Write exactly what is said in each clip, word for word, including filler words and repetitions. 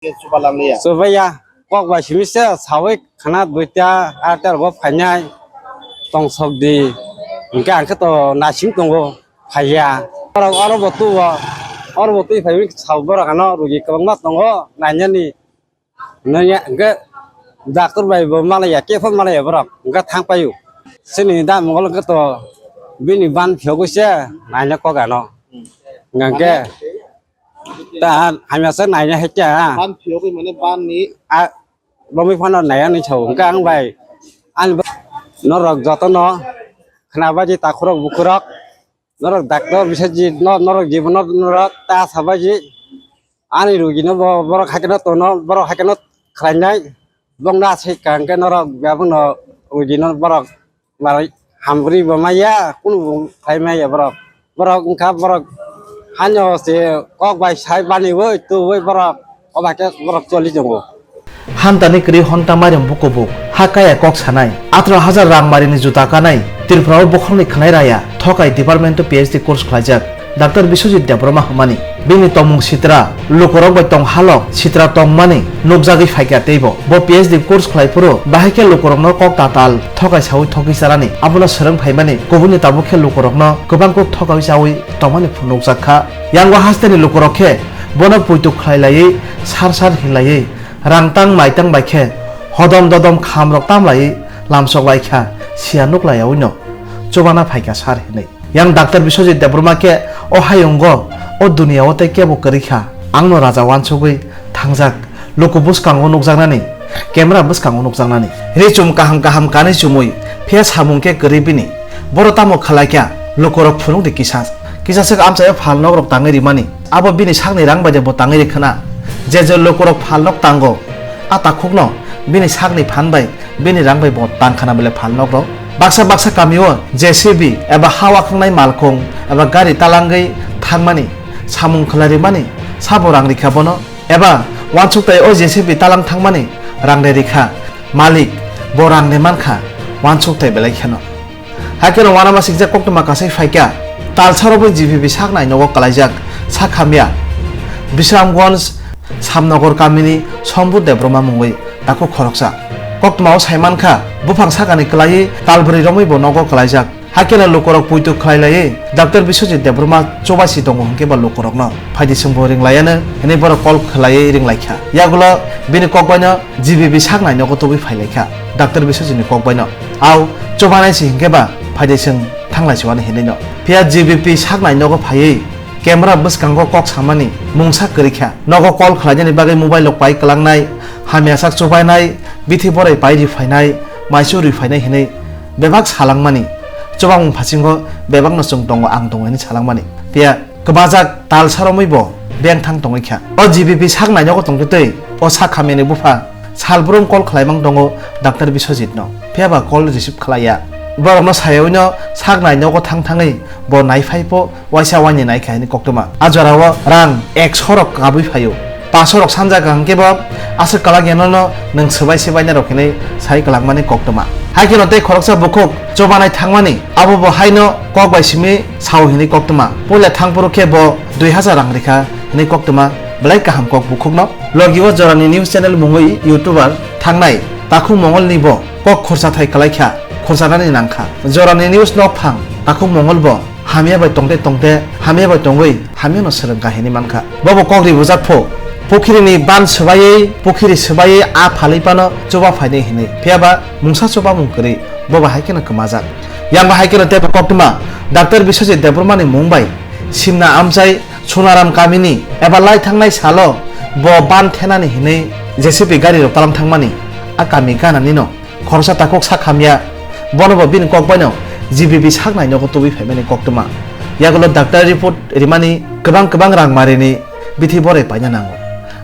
Chubalangliya. Chubaiya, kok bai simi se sawi khana duita arta rogo phainai tongsok di. Hingke ang khe to nasing tongo phaiya. Oro, oro bo tuo, oro bo twi phaiwi sao borok ano rugi kwbangma tongo nainani. Nanya hingke doctor bai bo malaya, kefo malaya borok hingke thang paio. Sini da mongol hingke to bini ban phiyogwi se naina kok ano. Hingke ta hamya se naina hai kya. Ban phiyogwi mane ban ni. A, romwi phano naya ni sao. Hingke ang bai, ani ba-, norok jotono khna baji takhurok bukhurok, norok doctor bisajit no, norok jibono norok ta sa baji. Ani rugi no bo-, borok haikhe no tono, borok haikhe no khlainai. Bongno aswk ka hingke norok bebakno rugi no borok Bai, hambrwi bo maya, kunu bo khai maya borok. Borok wngkha borok hano se kok bai sai baniwi tuwi borok. Oba khe borok choli tongo. Hamtani kwrwi honta mairum bukubuk, ha kaya kok sanai, atro hajar rang marini juta kanai, Tripura o bokhorokni khwnai raya, thokai department o P H D course khlaijak. Doctor Biswajit Debbarma hwnmani. Bini tongmung sitra, lukurok bai tong halok, sitra tongmani nukjagwi phaikha teibo. Bo P H D course khlai phuru bahai khe lukurokno kok tatal thokai saui thokwi charani, abono swrwng phaimani, kubuni tabuk khe lukurokno kwbang kuk thokaui chaui tongmani phunukjak kha. Yango hasteni lukurok khe bono puitu khlai laiwi sar sar hinlaiwi rang tang mai tang bai khe hodom dodom khamrok tam laiwi lamsok lai kha, siya nuk laiyaui no chubana phaikha sar hinwi. Yang Doctor Biswajit Debbarma khe o hayungo, o duniya o tei kebo kwrwi kha. Angno raja wansugwi thangjak, luku bwskango nukjaknani, camera bwskango nukjaknani. Ri chum kaham kaham kanwi chumui, phiya samung khe kwrwi bini. Boro tamo khlai kha, lukurok phunuk di kisa. Kisa swk amchaio phal nokrok tangwi rimani. Abo bini sakni rang bai de bo tangwi ri khna. Je je lukurok phal nok tango, a takhukno bini sakni phan bai bini rang bai bo tang khana bele phal nok rok. Baksa baksa kami o J C B eba ha wakhangnai malkhung eba gari talangwi thangmani, samung khlai rimani, sabo rang rikha bono, eba wansuk tai o J C B talang thangmani rang de rikha, malik bo rang de mankha, wansuk tai belai kheno. Haikhe no wanama sikjak koktwma kasai phaikha, talsaro bo G B B sak nai nogo kwlaijak, sak hamya, Bisramganj Samnagar kamini Sombut Debbarma mungwi takhuk khoroksa. Koktwmao sai mankha, buphang sakani kwlaiwi talbrwi romwi bo nogo kwlaijak. Hakhe no lukurok puitu khlai laiwi Doctor Biswajit Debbarma chubaisi tongo hwnkhe ba lukurokno phaidi chwngbo ring laiya no hwnwi borok call khlaiwi ring laikha. Yagulo bini kokbaino G B B sak nai nogo tubui phai laikha. Doctor Biswajitni kokbaino. Au chubanai si hwnkhe ba phaidi chwng thanglai chuani hinwi no. Phiya G B P sak nai nogo phaiwi camera bwskango kok samani mungsa kwrwi kha. Nogo call khlainani bagwi mobile rok pai kwlangnai, hamya sak chubainai, bithi borai pai ri phainai, maisu ri phainai hinwi bebak salangmani. Chubamung phasingo bebakno chwng tongo, ang tongo hinwi salangmani. Phiya kwbajak tal saromwi bo bengthang tongwi kha. O G B P sak nai nogo tongtwi twi o sak hamyani bupha salbrum call khlaimang tongo Doctor Biswajitno. Phiya ba call receive khlaiya. Borokno sayawino sak nai nogo thang thangwi bo nai phai pho waisa waini nai kha hwnwi koktwma. A jorao rang ekso rok kabui phaio. Paso rok sanjak hwnkhe bo aswk kwlak yanono nwng swbai swbaina rok hinwi sai kwlakmani koktwma. Hai kheno tei khoroksa bukhuk chubanai thangmani abo bo haino kok bai simi sao hinwi koktwma. Puila thangphuru khe bo dui hajar rang rikha hinwi koktwma belai kaham kok bukhukno. Logi o jorani news channel mungwi YouTuber thangnai Takhuk Mongolni bo kok khursa thai kwlaikha, khursanani nangkha. Jorani news nokphang Takhuk Mongol bo hamya bai tongte tongte hamya bai tongwi hamyano swrwng kha hinwi mankha. Bobo kok ri bujak pho, pukhirini ban swbaiwi, pukhiri swbaiwi a phalwi phano chuba phainai hinwi. Phiya ba mungsa chubamung kwrwi, bobo hai kheno kwmajak. Yang bo hai kheno teibo koktwma Doctor Biswajit Debbarmani mung bai simna amchai Sonaram kamini eba lai thangnai salo bo ban thenani hinwi J C B gari rok talang thangmani a kami gananino. Khoroksa takhuk sak hamya, bono bo bini kok baino G B B sak nai nogo tubui phaimani koktwma. Yagulo doctor report rimani kwbang kwbang rang marini bithi borai paina nango.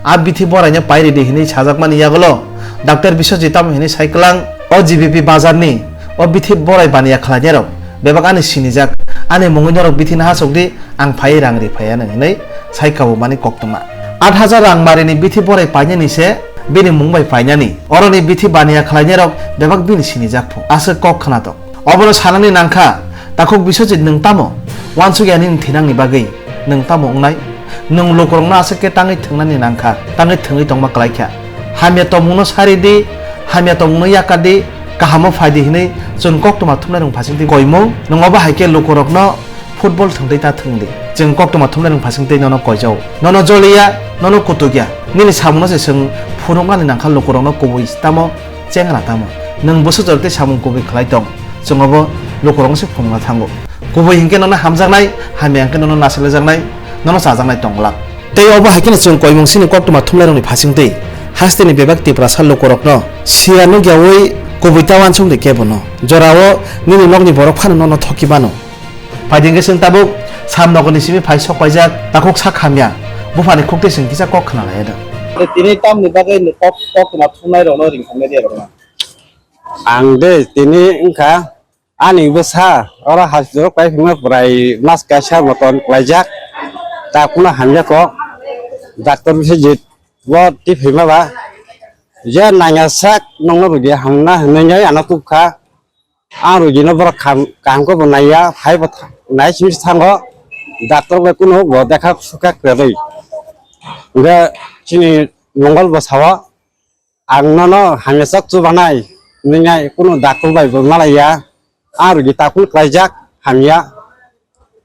A bithi boraino pai ridi hinwi sajakmani yagulo doctor Biswajit tamo hinwi sai kwlang, o G B B bazarni o bithi borai baniya khlainai rok bebak ani sinijak, ani mungwi norok bithi naha chokdi, ang phaiwi rang ri phaiya nang hinwi sai kabumani koktwma. Aat hajar rang marini bithi borai painani se bini mung bai painani. Oroni bithi baniya khlainai rok bebak bini sinijak phu. Aswk kok khwnatok. Obono sanani nangkha, takhuk Biswajit nwng tamo wansukya nini thinangni bagwi nwng tamo wngnai? Nwng lukurokno aswk khe tangwi thwngnani nangkha, tangwi thwngwi tongma kwlaikha. Hamya tongmungno sari di, hamya tongmungno yakar di, kahamo phai di hwnwi chwng koktwma thumnairokni phasingtwi koimung. Nwng obo hai khe lukurokno football thwngtwi ta thwng di. Chwng koktwma thumnairokni phasingtwi nono koijao. Nono joliya, nono kutukya. Nini samungno se chwng phunuknani nangkha lukurokno kubui tamo chengra tamo. Nwng bwswk jora tei samung kubui khlai tong, chwng obo lukurokno se phunukna thango. Kubui hinkhe nono hamjaknai, hamya hinkhe nono nasilaijaknai, nono chajaknai tong glak. Tei obo hai kheno chwng koimung sini koktwma thumnairokni phasingtwi hasteni bebak Tiprasa lukurokno siya nukyaui kubui ta uansuk di kebono. Jorao nini nokni borok phano nono thoki mano. Phaidi hinkhe chwng tabuk Sam nokni simi phai sok paijak, takhuk sak hamya, buphani khuktwi chwng kisa kok khna lai da. Tini tamni bagwi kok, koktwma thumnairokno ringkhamnai de rokna. Ang de tini wngkha ani bwsa oro hospital-o kwlai phima bwrai mas kaisa motom kwlaijak, ta kunu hamya kok, doctor bisajit bo twi phima ba je nangya sak nokno rwdi hamna hwnwi ano tubkha. Ang rwgino borok kaham, kaham khe bo naiya, phai bo tha-, nai simi thango, doctor bai kunu bo dekha sukha kwrwi. Hwnkhe chini Mongol bo sao, ang nono hamya sak chubanai, nwngnai kunu doctor bai bo malaiya, ang rwgi takun klaijak hamya.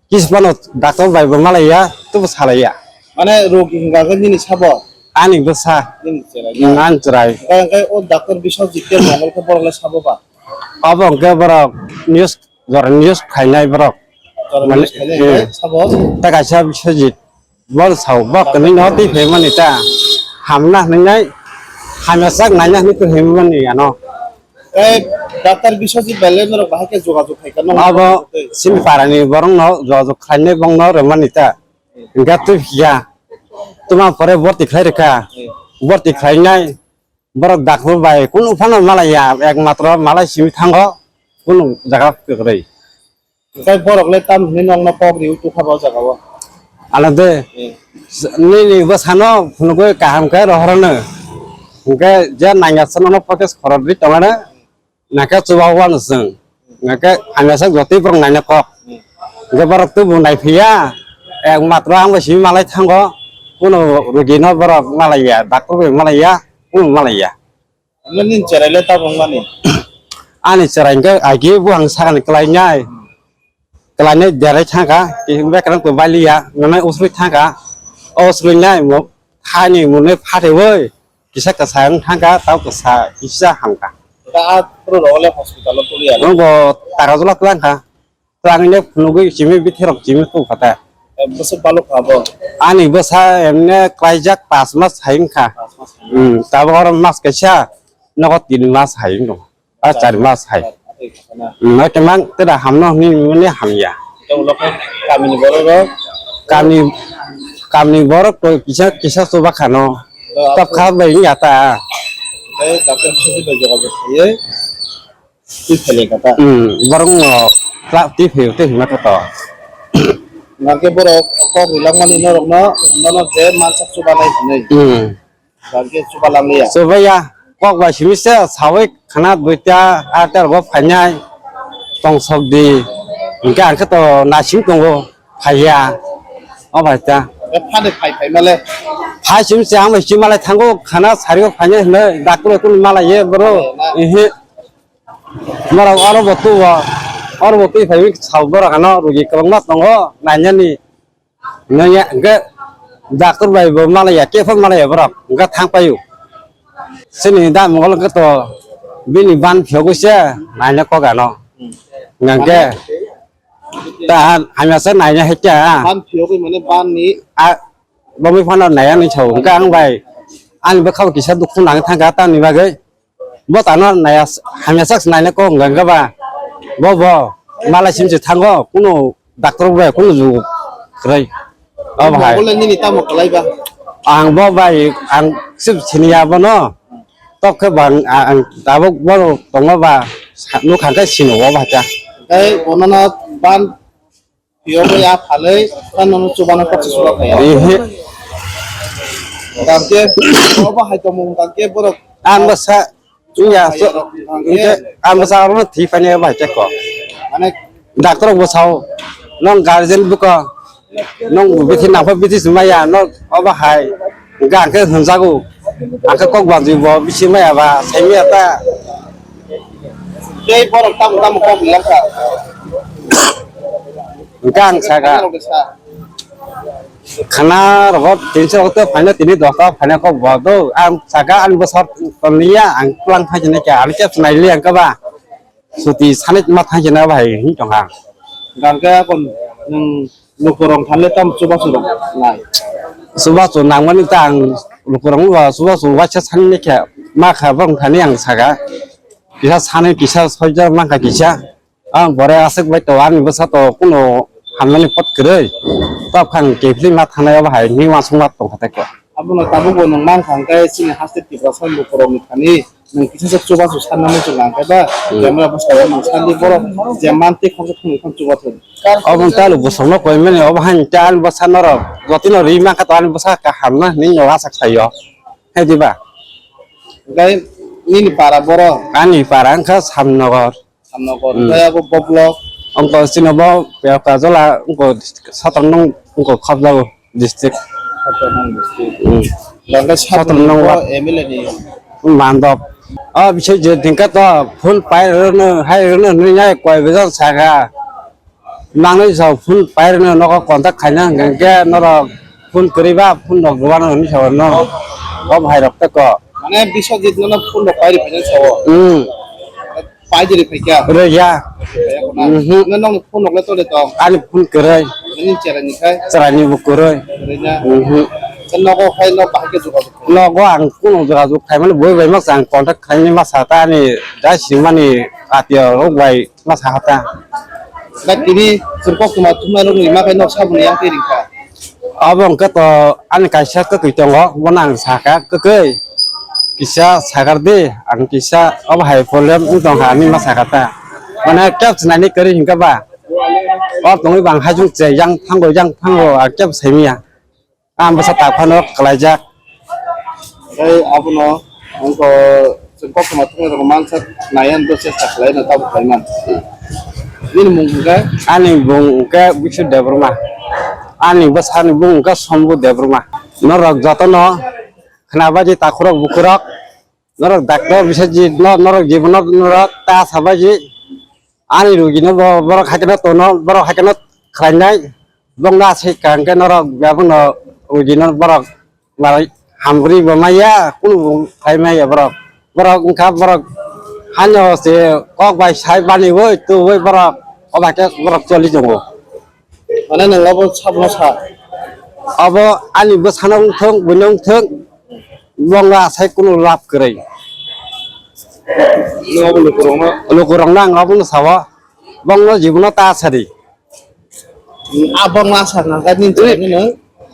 Kis phano doctor bai bo malaiya, tubu salaiya. Mane rogi hinga khe nini sabo? Ani bwsa. Nini chwrai. Mm, ani chwrai. Hwnkhe, hwnkhe o doctor Biswajit khe Mongol khe borok le sabo ba? Abo hwnkhe borok news, jora news khainai borok. Jora mane, news khainai eh, hwnkhe sabo? Ta kaisa Biswajit. Bol sao, bok kwnwi no twi phaimani ta. Hamna hwnwi nai, hamya sak naina hwnwi twi phaimani ano. Tei doctor Biswajit bai le norok bahai khe jogajog khai kha, no? Abo sini parani borok no jogajog khlainai bong no rwmani ta. Hwnkhe twi phiya. Tuma pore borti khlai rwkha. Borti khlainai borok doctor bai kunu phano malaiya, ekmatro malai simi thango kunu jaga kwrwi. Tei borok le tam hwnwi nokno kok riui tukha bo jaga o. Alade. Eh. Nini bwsano phunugwi kaham khe rohorno. Hwnkhe je nangya sano no protest khorokri tongmani. Nakhe chuba uanw chwng. Nakhe hamya sak jotoi borok naina kok. Hwnkhe borok tubu naiphiya. Ekmatro ang bai simi malai thango. Kunu rugino borok malaiya, doctor bai malaiya, kunu malaiya. Nini cherai le tabuk mani? Ani cherai hwnkhe agi buhang sakani kwlainai. Kwlainai derai thangkha, bekrang to baliya, nonai usrui thangkha. O usrui nai mo thani mone phateui. Kisa kwsa wng thangkha, tau kwsa kisa hamkha. Ka a pro role hospital o tuliya. Nongo tara jula twlangkha. Twlangwi ne phunugwi simi bithirok simi tongkha ta. Eh, bwswk balok kha bo? Ani bwsa emne klaijak pas mas hai wngkha. Pas mas hai. Hmm, tabuk oro mas kaisa, nogo tin mas hai wngkha. A char mas hai. Char, atwi kha na. Hmm, no kemang tera hamno hwnwi mane hamya. Tei ulo khe kamini borok rok? Kami, kamini borok to kisa, kisa chuba khano. To tok kha bai wngya ta. Tei doctor bwswk bai jogajog khaiwi. Twi phailai kha ta. Hmm, borok no kla twi phaio tei hwnma kha to. Hwnkhe borok kok rilangmani norokno, nono je mansak chubanai hwnwi. Hmm. Hwnkhe chubalangliya. Chubaiya, kok bai simi se saui khana duita arta rogo phainai tongsok di. Hwnkhe ang khe to nasing tongo, phaiya. O bai ta. E phani phai phai male. Phai simi se ang bai sima lai thango khana sario phainai hwnwi doctor kunu malaiye boro. Malai na. Ehe. Norok oro bo tuo, oro bo twi phaiwi sao borok ano rugi kwbangma tongo nainani. Nangya hwnkhe doctor bai bo malaiya, khe phano malaiya borok hwnkhe thang paio. Chini da mongol hwnkhe to bini ban phiyogwi se naina kok ano. Hwnkhe ta hamya se naina hai khe. Ban phiyogwi mane ban ni? A, bomwi phano naiya ni sao hwnkhe ang bai ani bwkhao kisa dukhu nang thangkha tamni bagwi. Bo tano naya hamya sak naina kok hwnkha hwnkha ba. Bo bo malai simse thango kunu doctor bai kunu ju kwrwi. O bahai. Bo le nini tamo kwlai ba? Ang bo bai ang sip siniya bono. Tok khe bang ang tabuk bo tongo ba nukha khe sino o bahai ta. Tei bono no ban Phiyogwi a phalwi, tei nono chubana kokse suba phaiya. Ehe. Tangke, obo hai tongmung tangke borok. Ang bwsa, iya, so, tangke, hingke ang bwsa aro thwi phani bai cheko. Mane, doctor bo sao, nong guardian buko, Nung bithi nangkhe bithi se maya, no obo hai. Hingke ang khe hwnjago. Ang khe kok banjwi bo bisi maya ba, sai maya ta. Tei borok tamo tamo kok wi langkha. Hingke ang saka. Khana rok tinso rok to phaina tini dosta phaina kok bo do. Ang saka ani bwsar toniya ang tlang phai jene kya, ani kep nai li ang kaba. Suti sanit ma thang jene bai hin tong ha. Hingke akon nung Lukurok thani tam chubachu rok nai. Chubachu nangmani ta ang lukurok ba chubachu waisa sani ne khe ma kha bang thani ang saka. Kisa sani kisa soijar mangkha kisa. Ang bore aswk bai to ani bwsa to kuno hamnani pot kwrwi. Tok phang kefli ma thanai obo hai ni wansuk ma tong kha tei ko. Abono tabukbo nwng mankha hwnkhe chini haste Tiprasa lukurokni thani nwng kisa se chubachu sanna muchung kha hwnkhe ba, hmm, camera bwskango nwng sandi borok je mantwi khoroksa thwngwi phano chubachu. Obo wng talo bwswkno koimani, obo haino tei ani bwsa norok jotino ri mankha to ani bwsa kaham na hinwi no acha khlaio. Hai diba? Hwnkhe nini para borok? Ani para wngkha Samnogor. Samnogor. Hmm. Hwnkhe abo boblok? Wngkha chini bo Piyaka Jola wngkha Satrang nung wngkha Khapjago district. Satrang nung district. Hmm. Hwnkhe Satrang Satrang nung nung bo M L A ni. Mandop. O bising je tingka to phone pai rwno hai rwno nini nai koi bejon saka. Nangni jok phone pairwno nogo contact khaina hwnkhe norok phone kwrwi ba phone rok rwano hinwi sa no. O bhai rok tei ko. Mane Biswajit nono phone rok pairi phaina sao. Hmm. Paijiri phaikya. Rwya. Mhm. Nang nokni phone rok le tole tong. Ani phone kwrwi. Nini cherai ni khai. Cherai ni bo kwrwi. Kwrwi na. Mhm. Nogo khai no bahai khe jogajog. Nogo ang kuno jogajog khaimani boi bai masa ang contact khaini masa ta ani jai simani atiyo rok bai. Ma sa hata. Ba tini chwng koktwma thumnai rokni ma khe nok saboni yang twi ringkha. Abo hwnkhe to ani kaisa kwtwi tongo, bono ang sakha, "Kwtwi, kisa sakar di, ang kisa obo hai problem wng tongkha," hinwi ma sakha ta. Mane kebo swnaini kwrwi hinkhe ba. O tongwi bang haichung che yang thango, yang thango, ang kebo saimanya. Ang bwsa tak phano kwlaijak. Tei abono wngkha chwng koktwma thumnairokno mansa naiya hwnwi chesta khlaina tabuk khlaiman. Nini mung hwnkhe? Ani bung hwnkhe Bishu Debbarma. Ani bwsani bung hwnkhe Sombu Debbarma. Norok jotono khwnabaidi takhurok bukhurok. Norok doctor bisajit no, norok jibono norok ta sabaji. Ani rugino bo, borok haikeno tono, borok haikeno khlainai. Bongno aswk kangkhe norok bebakno rugino borok bai hamrwi bo maya, kunu bo khlai maya borok. Borok wngkha borok haino se kok bai sai baniwi tuwi borok obaikhe borok choli tongo. Mane nwng abo sabono sa? Abo ani bwsano wngthok, buino wngthok, bongno asai kunu lab kwrwi. Nwng abo lukurokno? Lukurokno ang abono sao, bongno jibono ta sadi. A bongno asa nangkha nini chwraino nwng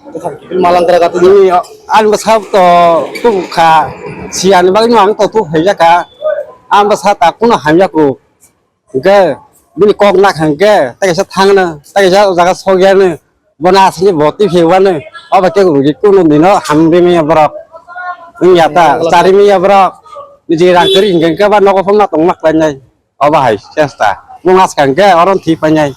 kwthang kiphilma langkra gati. Nini ani bwsa to tubukha, siyani bagwino ang to tubuk phaijakha, ang bwsa ta kunu hamya kuk. Hwnkhe bini kok nakha hwnkhe tei kaisa thangno, tei kaisa o jaga sokyano, bono aswkni bo twi phiyokmano, obo khe rugi kunu dino hamri manya borok. Wngya ta, chari manya borok. Niji rang kwrwi hwnkhe hwnkhe ba nogo phano tongma khlainai. Obo hai chesta. Mung aska hwnkhe oro thwi painai.